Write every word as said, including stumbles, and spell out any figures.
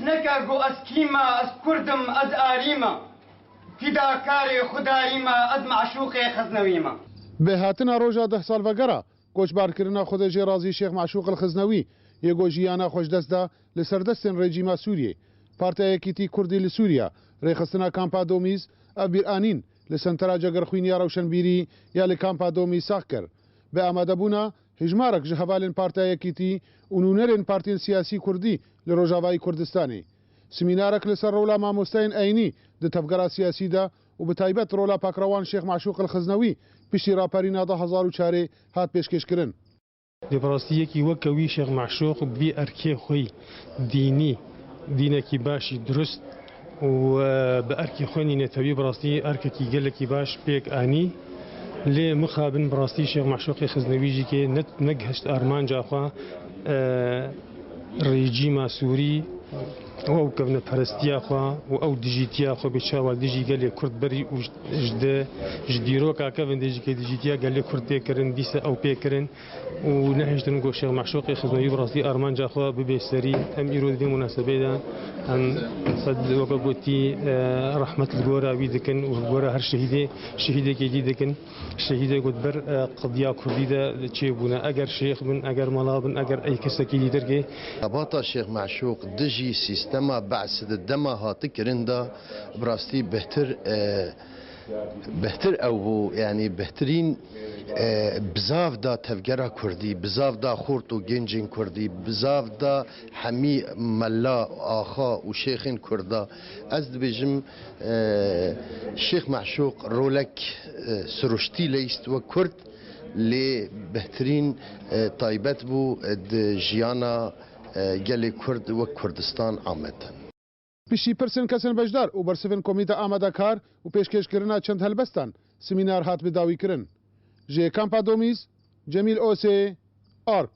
Neke ku ez kî me, ez Kurd im, ez arî me. Fîdakarê Xwedayî me, ez meşûqê Xiznewî me. Bi hatina roja deh salvegera koçbarkirina Xwedê jê razî Şêx Meşûq el Xiznewî yê ku jiyana xwe ji dest da li ser destên rejîma Sûriyê, Partiya Yekîtî Kurdî li Sûriya, rêxistina kampa Domîz, ev bîr anîn li Sentera Cegerxwîniya Rewşenbîrî ya li kampa Domîz sax kir. Bi amadebûna hejmarek ji hevalên Partiya Yekîtî û nûnerên partiyên siyasî kurdî li Rojavayî Kurdistanê. Semînarek li ser rola mamosteyên eynî di tevgera siyasî de û bi taybet rola pakrewan Şêx Meşûq el Xiznewî piştî raperîna du hezar û çarê hat pêşkêşkirin. Lê bi rastî yekî weke wî Şêx Meşûq bi vî erkê xwe yî dînî, dînekî baş î durust û, e, bi erkê xwe nînetewî bi rastî erkekî gelekî baş pêk anî. Lê mixabin bi rastî Şêx Meşûqê Xiznewî jî kê ne, negihişt armanca xwe, e, rejîma Sûrî û ew kevneperestiya xwe û ew dijîtiya xwe bi çawa dijî gelê Kurd berî û ji, ji de, ji dîroka kevin de jî kê dijîtiya gelê Kurd tê kirin, dîsa ew pê kirin. Û nehiştin ku Şêx Meşûqê Xiznewî bi rastî armanca xwe bibe serî. Em îro di vê munasebê de em sed weke gotî, e, rehmet li gora wî dikin û li gora her şehîdê, şehîdekê dî dikin. Şehîdê ku di ber, e, qediya kurdî de çêbûne. Eger şêx bin, eger mala bin, eger ey kesekî dî dergê. Xebata Şêx Meşûq dijî sîstema Be'sî di dema hati kirin de bi rastî bêhtir, e, Bêhtir ew bû, yanî bêhtirîn, e, bizav da tevgera kurdî, bizav da xort û gencên kurdî, bizav da hemî mela, axa û şêxên kurda. Ez dibêjim, e, Şêx Meşûq rolek, e, siruştî leyst wek kurd, lê bêhtirîn, e, taybet bû, e, di jiyana, e, gelê kurd wek Kurdistan ametin. Piştî pirsên kesên beşdar û bersivên komîte amadekar û pêşkêşkirina çend helbestan, semînar hat bi dawî kirin. Ji Kampa Domîz, Cemîl Osê, Ark.